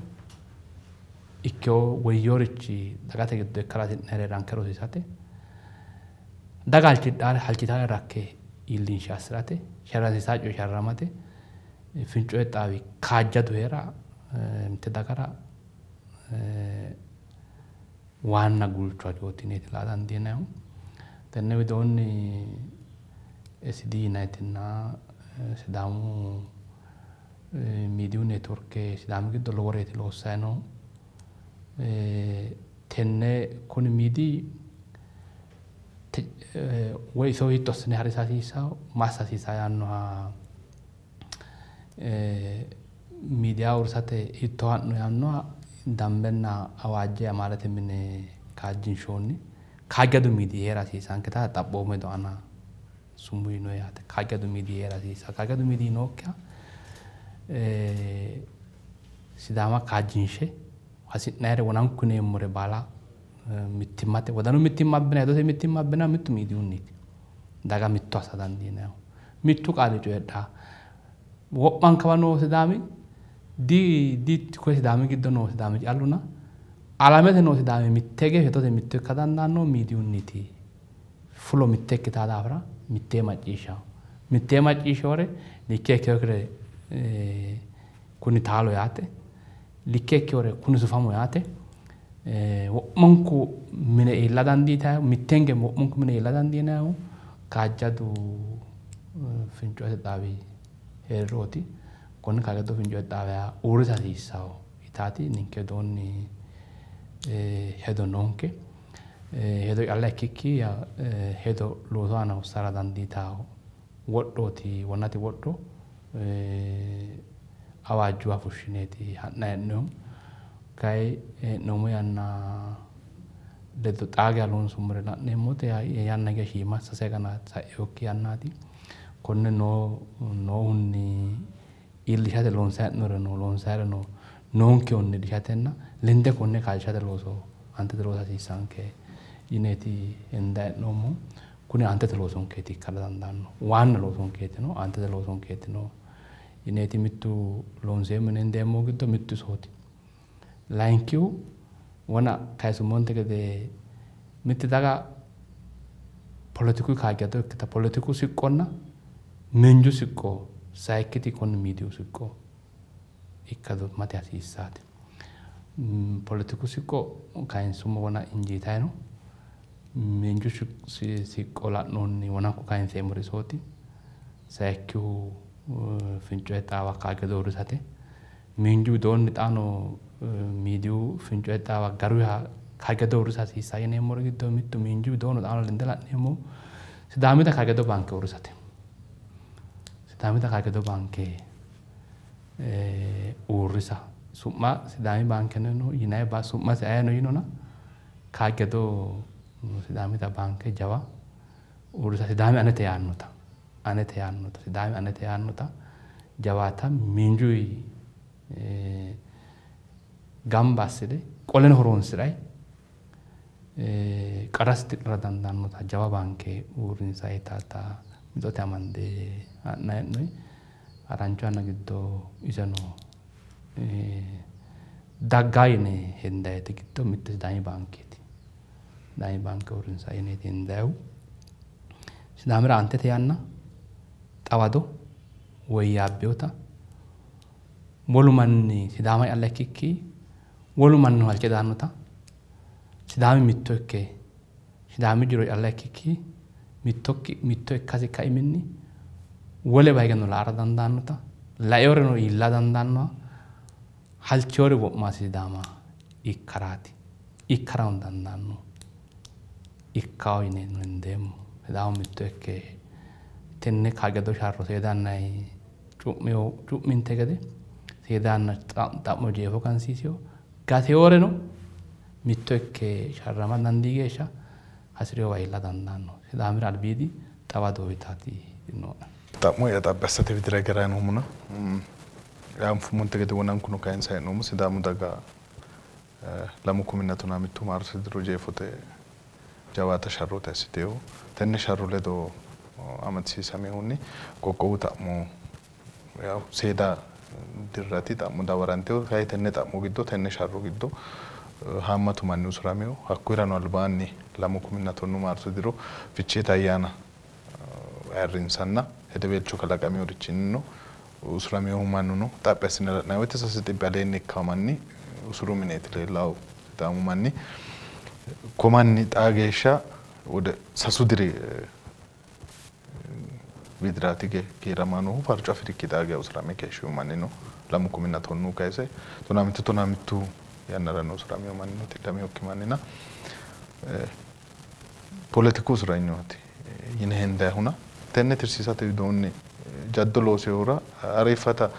ikkewo woyyorichi dagate giddo ikkara hasi'nayire ranke rosiisate, daga halchitaare rakke iillinshe assirate, sharransiisaa coye sharramate, fincoye xaawi kaajjadu heera mitte dagara waanna gulcho hajooti yineeti la'a dandiinayihu. Tenne widoonni SD yinaytinna Sidaamu miidiyu neetworke Sidaami giddo loworeeti loossayi noohu. Tenne kuni miidiyi woy iso hiitto assine harisa hasiissawo ma assa hasiissawo yaannoha miidiya uurrisate hiitto ha'no yaannoha dambenna awaajje amaalete mine kaajjinshoonni. Kaajjadu miidiyi heera hasiissanketa xaphoomu hedo aana sumuu yino yaate. Kaajjadu miidiyi heera hasiissawo. Kaajjadu miidiyi nookkiha Sidaama kaajjinshe hasi'nayire wonanku yineemmore baala mittimmate wodanu mittimma abbina hedote mittimma abbina mittu miidiyunniiti. Daga mitto assa dandiinayihu. Mittu qaali coyidhaa. Wo'mankawa noo Sidaami di di koye Sidaami giddo noo Sidaami calluna alamete noo Sidaami mittege hedote mitto ikka dandaanno miidiyunniiti. Fulo mitte ikkitaa daafira mittee macciishshawo. Mittee macciishshewore likke ikkinokire kuni taalo yaate. Likke ikkinore kuni sufamo yaate. Wo'munku mine iilla dandiitayihu mittenge wo'munku mine iilla dandiinayihu kaajjadu fincote xaawi heerirooti. Konne kaajjado fincote xaawiya uurrisa hasiissawo yitaati ninke widoonni hedo noonke. Hedo calla ikkikki hedo loosu aana hossara dandiitawo wodhooti wonate wodho awaajjuwa fushshineeti ha'nayi hee'noommohu. Kayi hee'noommo yanna ledo xaa geya loonsummore la'neemmote yanna geya shiima sase agana sa'inokki yannaati. Konne noohunni iillishate loonsayi hee'nooreno loonsayireno noonkehunni iillishatenna lende konne kaajjishate looso aantete loosa hasiissanke yineeti hendayi hee'noommohu. Kuni aantete loosonkeeti ikkara dandaanno. Waanna loosonkeetino aantete loosonkeetino yineeti mittu loonseemmo yine hendeemmohu giddo mittu isooti. Layinkihu wona kayisummonte gede mitte daga poletiku kaajjado ikkita poletiku siqqonna miinju siqqo sayikkiti konni miidiyu siqqo ikkadommate hasiissaate. Poletiku siqqo kayinsummo wona injiitayi no. Miinju siqqo la'noonni wonanku kayinseemmori isooti. Sayikkihu fincote xaawa kaajjado uurrisate. Miinju widoonni xaano miidiyu fincote xaawa garuyiha kaajjado uurrisa hasiissaa yineemmori giddo mittu miinju widoonni xaano lende la'neemmohu Sidaamita kaajjado baanke uurrisate. Sidaamita kaajjado baanke uurrisa su'ma Sidaami baanke yinayi su'mase ayino yinona kaajjado Sidaamita baanke jawa uurrisa Sidaami anete yaannota anete yaannota Sidaami anete yaannota jawaata miinjuyi gamba assire qoleno horoonsi'ray qarrasi tidhara dandaannota jawa baanke uurrinsayita mixote amande ha'nayi hee'noyi. Harancho yanna giddo iseno daggaa yine hendayite giddo mitte Sidaami baankeeti. Sidaami baanke uurrinsayi yineeti hendayihu. Sidaamira aantete yanna xawado woyyaabbewota wolu manni Sidaama calla ikkikki wolu manni halche daannota Sidaami mitto ikke Sidaami jiro calla ikkikki mitto ikkasi kaiminni wolewa higeno la"ara dandaannota laeworeno iilla dandaannoha halchewore wo'masi Sidaama ikkaraati. Ikkarano dandaanno. Ikkawo yine hendeemmo. Sidaamu mitto ikke tenne kaajjado sharro seeda yannayi cu'minte gede seeda yanna xa'mo jeefo gansiisewo gateworeno mitto ikke sharrama dandii geeshsha hasireyowa iilla dandaanno. Sidaamira albiidi xawadoho yitaati nooe.
Xa'mo'ya xaphi assate widira higara noommona anfummonte gede wonankuno kayinsayi hee'noommo Sidaamu daga 2015 maarote diro jeefote jawaata sharrote assiteewo. Tenne sharro ledo amadisiisamehunni qoqqowu xa'mo yaw seeda dirrati xa'mo dawarantewo kayi tenne xa'mo giddo tenne sharro giddo haammatu manni usuramewo. Hakkuyirano albaanni 2010 maarote diro Ficheete ayyaana ayirrinsanna hedeweelcho kalaqameworichinnino usuramewohu mannuno xaphi assine la'nanni woyte 300 aleenni ikkawo manni usuru mineeti leellawo Sidaamu manni. Ko manni xaa geeshsha wode 3 diri widiraati kiirama noohu farco afirikki xaa geeshsha usurame keeshshihu manni no. 2010 kayise 15 15 yannara usuramino manni tidhaminokki mannina poletiku usuranyooti yine hendayihuna tenne tirsiisate widoonni jaddo loosehura ariifata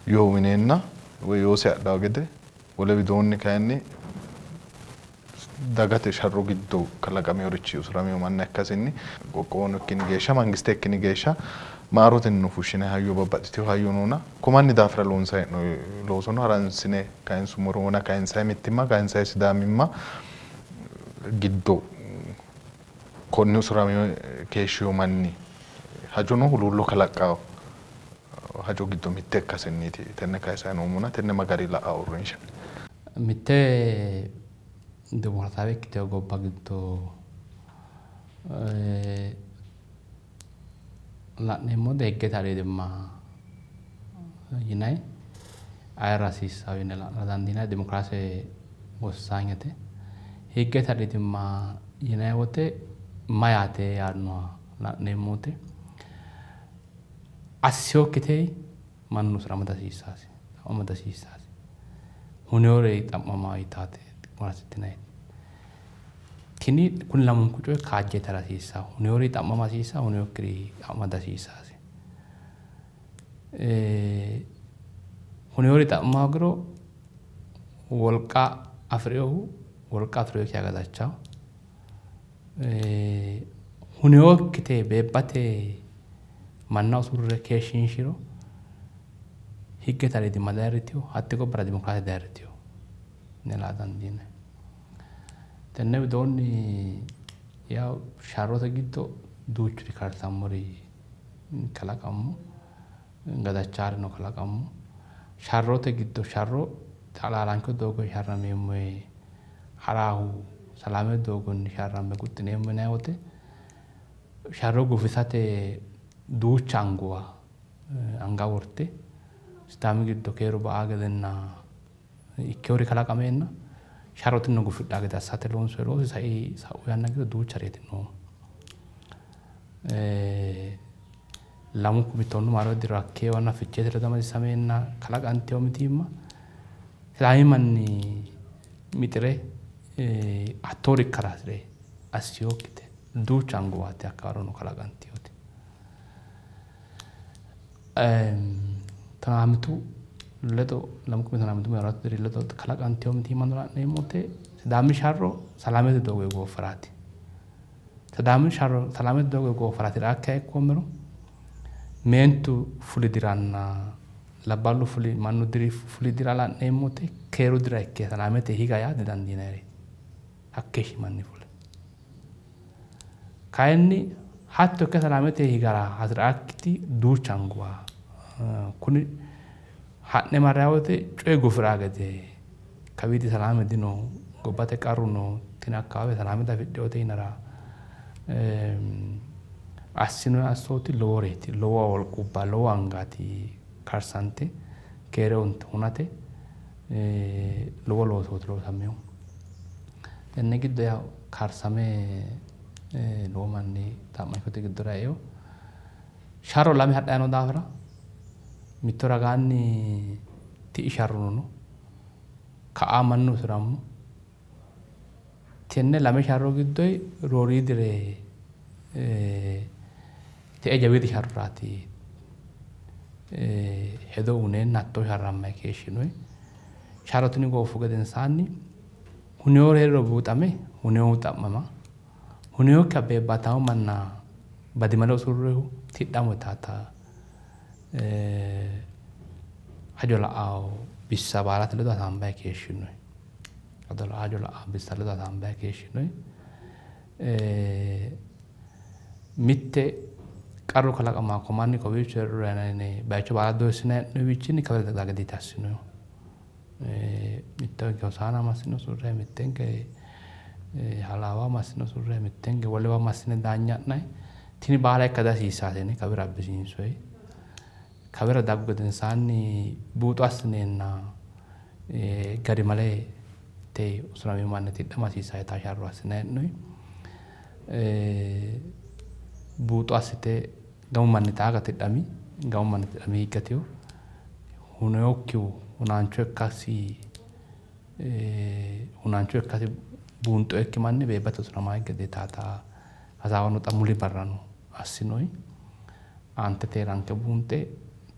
yoo uyineenna woyi yoose adhawo gede wole widoonni kayinni dagate sharro giddo kalaqaminorichi usuramino manna ikkasinni qoqqowono ikkini geeshsha mangiste ikkini geeshsha maarotenni fushshine hayyo babbaxxiteyo hayyo noona ko manni daafira loonsayi hee'noyi loosono haransine kayinsummoro wona kayinsayi mittimma kayinsayi sidaamimma giddo konni usuramino keeshshiyo manni hajono huluullo kalaqqawo hajo giddo mitte ikkasenniiti tenne kayisayi noommona tenne ma gari la"a uurrinsha.
Mitte dimokiraataawe ikkiteyo gobba giddo la'neemmo higgete aliidimma yinayi ayirra hasiissawo yine la'nara dandiinanni dimokiraase wossanyete. Higgete aliidimma yinayi wote mayaate yaannoha la'neemmo wote assiyokkite mannu usurama dihasiissaasi xa'mama dihasiissaasi huneyore xa'mama yitaate dimokiraase tinayti. Tini kuni lamunku coyi kaajje tara hasiissawo huneyori xa'mama hasiissawo huneyokkiri xa'mama dihasiissaasi. Huneyori xa'mama hoogiro wolqa afi'reyohu wolqa afi'reyokkiha gadachawo huneyokkite beebbate manna usurre keeshshiinshiro higgete aliidimma diayirriteyo hatte gobbara dimokiraase diayirriteyo yine laa dandiinanni. Tenne widoonni yaw sharrote giddo duuchuri karsammori kalaqammo gadachaarino kalaqammo sharrote giddo sharro xalaalancho doogonni sharrameemmo haraahu salaame doogonni sharramme guxxineemmo yinayi wote sharro gufisate duucha anguwa anga worte Sidaami giddo keeru ba"aa gedenna ikkeyori kalaqameenna sharroteno gufidhaa gede assate loonsoyi loosi sai sa'u yanna giddo duuchareeti noohu. 2010 maaro diro hakkeewanna Ficheete ledo amadisiisameenna kalaqanteyo mitiimma Sidaami manni mixire hattoori ikkara hasire assiyokkite duucha anguwaati hakkawarono kalaqanteyooti. 15 ledo 2015 maaro diri ledo kalaqanteyo mitiimmano la'neemmo wote Sidaami sharro salaamete doogoyi gooffaraati. Sidaami sharro salaamete doogoyi gooffaraati raakkiha ikkoommero meentu fuli diranna labballu fuli mannu diri fuli dira la'neemmo wote keeru dira ikke salaamete higa yaa didandiinayreeti hakkeeshshi manni fule. Kayinni hatto ikke salaamete higara hasiraakkiti duucha anguwa kuni ha'ne marrayi wote coyi gufiraa gede kawiidi salaame dino gobbate qarru no tini akkawaawe salaame diafidhinote yinara assinoyi assooti loworeeti lowo wolqubba lowo angaati karsante keere hunate lowo loosooti loosaminohu. Tenne giddo yaw karsame lowo manni xa'mashote giddora eeo sharro lame hadhayi noo daafira mitto ragaanni ti'i sharrono no ka'a mannu usurammo tenne lame sharro giddoyi rooriidire te'e jawiidi sharroraati hedo uyineenna hattoo sharrammayi keeshshinoyi. Sharro tini gooffu gedensaanni huneyori heeriro buuxame huneyohu xa'mama huneyokkiha beebbaataamo manna badimale usurroyihu tidhamo yitaata hajo la'awo bissa baalate ledo hasaambayi keeshshinoyi. Hajo la'awo bissa ledo hasaambayi keeshshinoyi. Mitte qarru kalaqama ko manni kowiicho hee'riro yine bayicho baala doyissinayi hee'noyiwichinni kawira daga gede assinoyihu. Mitte hinge Hosaana massine usurrayi, mitte hinge Halaawa massine usurrayi, mitte hinge wolewa massine daanya'nayi tini baala ikka dihasiissaate yine kawira abbisiinsoyi. Kawira daggu gedensaanni buuxo assineenna garimale te usuramino manni tidhama hasiissayo yitaa sharro assinayi hee'noyi. Buuxo assite gamu manni xaaga tidhami gamu manni tidhami higgateyo huneyokkihu hunaancho ikkasi Hunaancho ikkasi buunxoyikki manni beebbate usuramayi gede taata hasaawano xa muli barrano assinoyi aantete ranke buunxe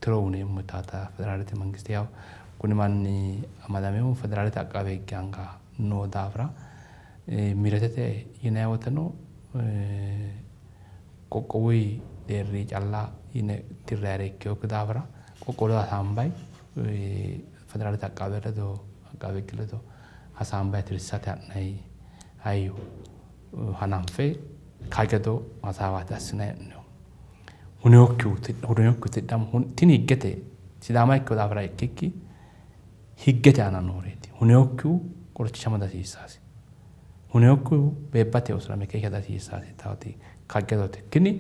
tiro uyineemmo taata federaalete mangiste yawo kuni manni amadamehu federaalete aqaabe higge anga noo daafira miretete yinanni woteno qoqqowuyi deerri calla yine tirrayire ikkinokki daafira qoqqowu ledo hasaambayi federaalete aqaabe ledo aqaabe higge ledo hasaambayi tirsate ha'nayi hayyo hananfe kaajjado hasaawaati assinayi hee'noonni. Hunewokkihu tidhamu tini higgete Sidaama ikkino daafira ikkikki higgete aana nooreeti. Hunewokkihu qorichishama dihasiissaasi. Hunewokkihu beebbate usurame keeshsha dihasiissaasi taati kaajjadote. Kini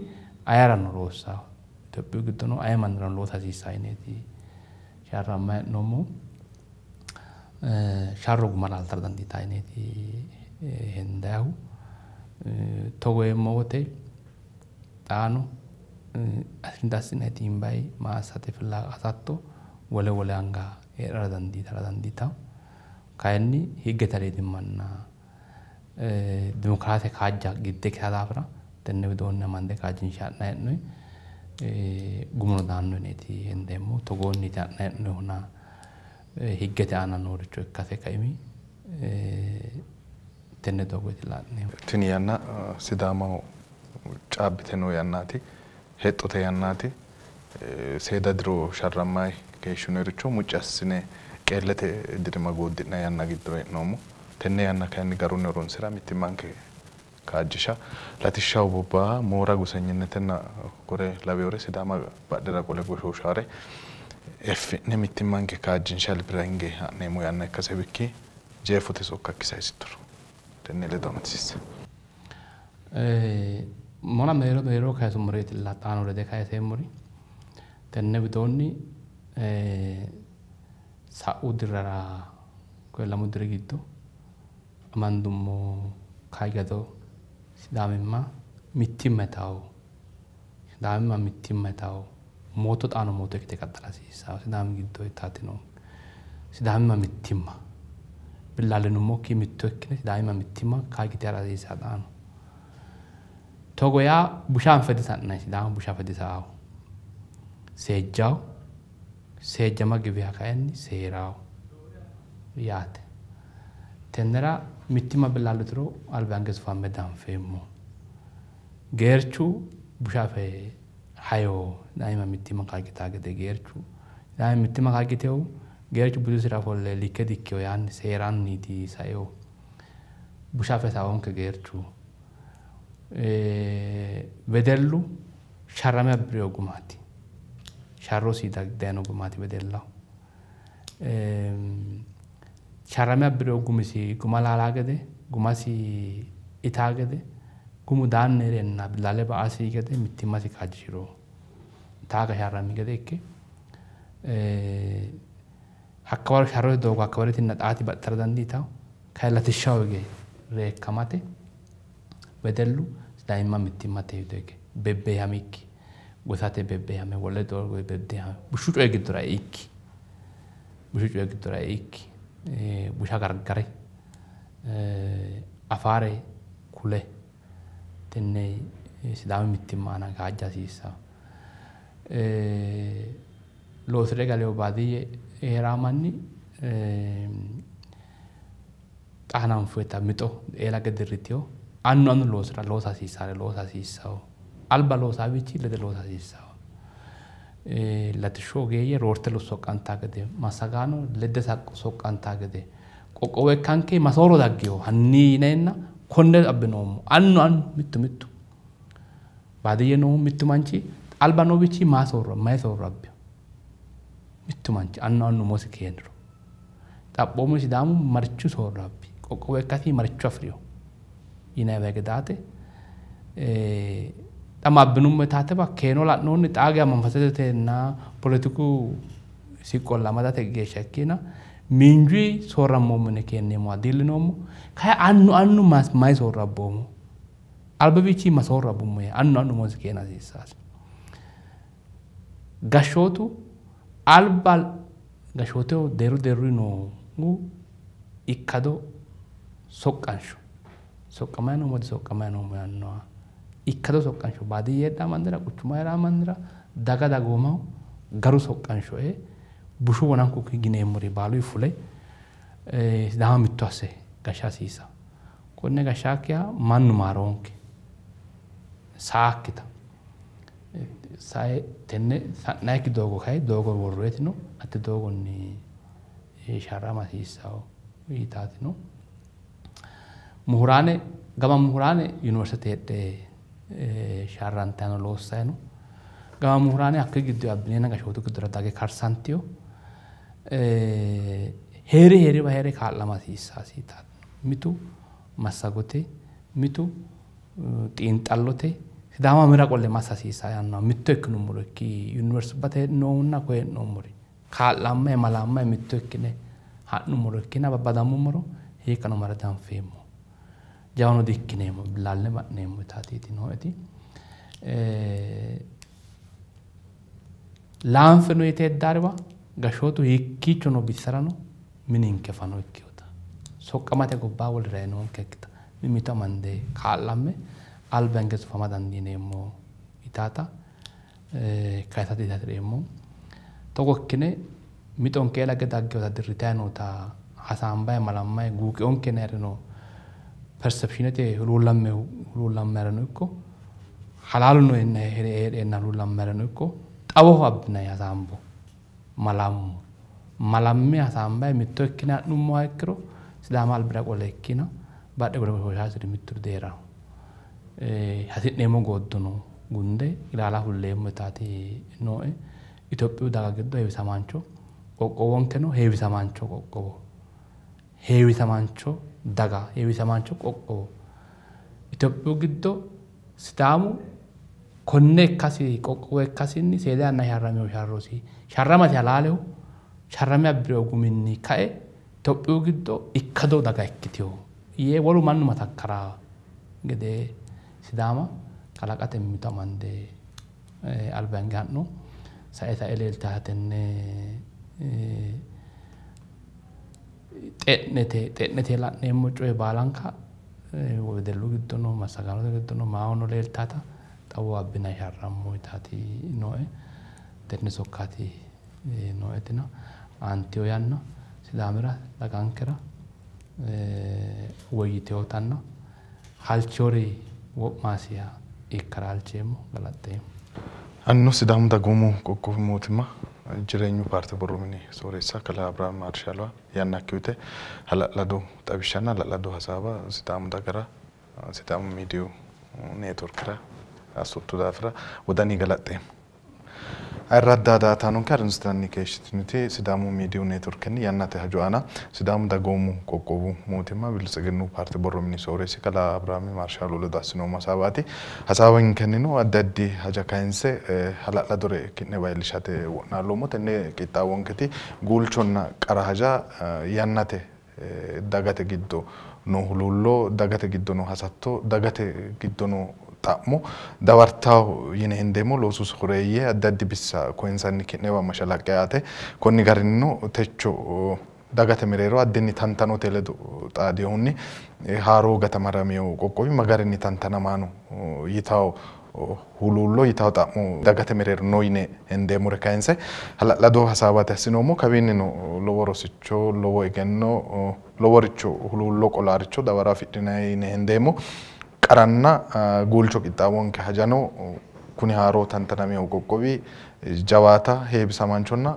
ayerano loossaho. Itophiyu giddono aye mannirano loosa hasiissaa yineeti sharrammayi hee'noommohu. Sharro guma laaltara dandiitaa yineeti hendayihu. Togo yeemmo wote xaano assinayi xiimbayi maa assate hasatto wole wole anga heedhara dandiitara dandiitawo. Kayinni higgete aliidimmanna dimokiraase kaajja gidde ikkita daafira tenne widoonni amande kaajjinshe ha'nayi hee'noyi. Gumuno daanno yineeti hendeemmo. Togoonniiti ha'nayi hee'noyihuna higgete aana nooricho ikkase kaimi tenne doogooti la'neemmo.
Tini yanna Sidaamaho caabbite noo yannaati, hexxote yannaati. Seeda diro sharrammayi keeshshinoyiricho mucci assine qeellete dirima gooddi'nayi yanna giddo hee'noommo. Tenne yanna kayinni garunni horonsira mittimmanke kaajjisha latishshaho bobbaha moora gosenyinnetenna kore laweyore Sidaama badhera qole goshooshaare effi'ne mittimmanke kaajjinshe albira hinge ha'neemmo yanna ikkase bikki jeefote sokkakki sayisittoro tenne ledo amadisiisse.
Mona mereero mereero kayisummoreetilla xaano lede kayiseemmori tenne widoonni sa'u dirrara koye 2 diri giddo amandummo kaajjado Sidaamimma mittimma yitawo Sidaamimma mittimma yitawo mooto xaano mooto ikkite qaxxala hasiissawo Sidaami giddo yitaatino Sidaamimma mittimma billaallinummokki mitto ikkine Sidaamimma mittimma kaajjite ha'ra hasiissawo xaano. Togo yaa busha anfe disa'nayi Sidaamu busha afe disaawo seejjawo seejjama giwiha kayinni seerawo yaate. Tennera mittimma billaallituro albaanke sufamme danfeemmo. Geerchu busha afe hayo Sidaamimma mittimma kaajjitaa gede geerchu Sidaamimma mittimma kaajjitehu geerchu budisira ofolle likke dikkeyo yaanni seeranniiti saehu. Busha afe saonke geerchu. Wedellu sharrame abbiriyo gumaati. Sharrosi dayino gumaati wedellaho. Sharrame abbiriyo gumisi guma laalaa gede gumasi itaa gede gumu daanni heerenna billaale ba'asi gede mittimmasi kaajjishiro taaga sharrami gede ikke hakkawaro sharrote doogo hakkawaretinna xaati baxxara dandiitawo kayi latishshaho hige reekkamate wedellu Sidaamimma mittimmate wido hige bebbeehamikki gosate bebbeehame wole doogo bebbeehame bushu coyi giddora eikki bushu coyi giddora eikki busha gargare afaare kule tenne Sidaami mittimma aana kaajja hasiissawo. Loosire galeyo baadiyye heeraa manni xa hananfoyita mixo eela gede dirriteyo annu annu loosira loosa hasiissaare loosa hasiissawo. Alba loosaawichi lede loosa hasiissawo. Latishshu ogeeyye roorte soqqantaa gede massagaano ledde soqqantaa gede qoqqowo ikkanke masooro daggeyo hanni yineenna konne abbinoommo. Annu annu mittu mittu baadiyye noohu mittu manchi alba noowichi maa soorro mayi soorro abbiyo mittu manchi annu annu umosi keeniro xaphoomu Sidaamu marichu soorro abbi qoqqowo ikkasi marichu afiriyo yinayiwa gedaate xa mabbinummo yitaatewa keeno la'noonni xaa geya manfasetenna poletiku siqqolla amadate geeshsha ikkina miinjuyi soorrammoommo yine keenneemmowa diillinoommo. Kayi annu annu mayi soorro abboommo albawiichi ma soorro abbummo yee annu annu umosi keena hasiissaasi. Gashshootu alba gashshooteho deerru deerruyi noohu Ikkado soqqansho soqqamayi noommo disoqqamayi noommo yaannoha ikkado soqqansho baadiyye heedhaa mannira quchuma heeraa mannira daga dagoomaho garu soqqansho ee bushu wonanku gineemmori baaluyi fule Sidaama mitto asse gashsha hasiisa. Konne gashshaakkiha mannu maaroonke saakkita sae tenne sa'nayikki doogo kayi doogo worroyetino hatte doogonni sharrama hasiissawo yitaatino. Muhuraane gama muhuraane yuniversite heedhe sharrantayino loossayino. Gama muhuraane hakkuyi giddo abbineenna gashshootu giddora dage karsantiyo. Heeri heeriwa heere kaa'lama hasiissaasi yitaatino. Mitu massagote, mitu xiinxallote Sidaama mira qolle massa hasiissaa yaannoha mitto ikkinummoro ikki yuniversitubbate hee'noommohunna koye hee'noommori kaa'lammayi malaammayi mitto ikkine ha'nummoro ikkina babbadammummoro hiikkano mare danfeemmo. Jawano di''ikkineemmo billaalle ba'neemmo yitaatiiti nooeti. Laanfe no yite heddaariwa gashshootu hiikkiicho noo bissarano mininke fano ikkinota soqqamate gobbaa wolira noonkekkita mimmito amande kaa'lamme alba hinge sufama dandiineemmo yitaata kayisate hasireemmo. Togo ikkine mixonke eela higge dagginota dirritayi noota hasaambayi malammayi guuqeonke yinayirino persepshinete huluullamme huluullammayirano ikko halaalu no heedheenna huluullammayirano ikko xawoho abbinayi hasaambo malammo. Malamme hasaambayi mitto ikkine ha'nummoha ikkiro Sidaama albira qole ikkina badhe qole goshooshaasiri mitturi dihee'ranno. Hasi'neemmo gooddono gunde ilaala fulleemmo yitaati nooe. Itophiyu daga giddo heewisamaancho qoqqowonkeno heewisamaancho qoqqowo, heewisamaancho daga, heewisamaancho qoqqowo. Itophiyu giddo Sidaamu konne ikkasi qoqqowo ikkasinni seeda yanna sharramino sharrosi sharramasi halaaleho sharrame abbino guminni kae Itophiyu giddo ikkado daga ikkitino yee wolu mannu matakkara gede Sidaama kalaqate mimmito amande alba hinge ha'no. Sae sae leeltaata tenne xe'nete xe'nete la'neemmo coye baalanka wedellu giddono massagaanote giddono maahono leeltaata xawo abbina sharrammo yitaati nooe. Tenne sokkaati nooetina aantiyo yanna Sidaamira dagankera woyyitinotanna halchiyori wo'masiha ikkara halcheemmo galaxxeemmo.
Anino Sidaamu Dagoomu Qoqqowi Mootimma Jireenyu Paarte Borro Mini Sooreessa Kalaa Abrahaam Maarshaaloha yannakki uyite hala'lado xawishshanna hala'lado hasaawa Sidaamu dagara Sidaamu Miidiyu Neetworkera assootto daafira wodaninni galaxxeemmo. Ayirradda daa''ataanonke harunsitanni keeshshitinoti Sidaamu Miidiyu Neetworkenni yannate hajo aana Sidaamu Dagoomu Qoqqowu Mootimma Biltsiginnu Paarte Borro Mini Sooreessi Kalaa Abiraami Maarshaalo ledo assinoommo hasaawaati. Hasaawinkennino addi addi haja kayinse hala'ladore ki'newa iillishate wo'naalloommo. Tenne qixxaawonketi guulchonna qara haja yannate dagate giddo noo huluullo, dagate giddo noo hasatto, dagate giddo noo xa'mo dawartawo yine hendeemmo loosu soreeyye addi addi bissa koyinsanni ki'newa mashalaqqe aate. Konni garinnino techo dagate mereero addinni tantanote ledo xaadinohunni haaroo gatamaramino qoqqowi ma garinni tantanamaano yitawo huluullo yitawo xa'mo dagate mereero no yine hendeemmore kayinse hala'lado hasaawate assinoommo. Kawiinnino lowo rosicho, lowo egenno, loworicho huluullo qolaaricho dawaro afidhinanni yine hendeemmo. Qaranna guulcho qixxaawonke hajano kuni haaroo tantanamino qoqqowi jawaata heewisamaanchonna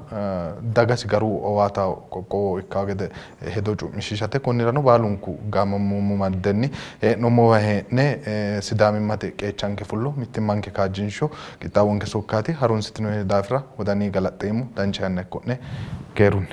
dagasi garu owaata qoqqowo ikkawo gede hedo cu'mishiishate. Konnirano baalunku gaamammoommo maddenni hee'noommowa hee'ne sidaamimmate qeechanke fullo, mittimmanke kaajjinsho qixxaawonke sokkaati. Harunsitinoyi daafira wodaninni galaxxeemmo. Dancha yanna ikko'ne. Keerunni.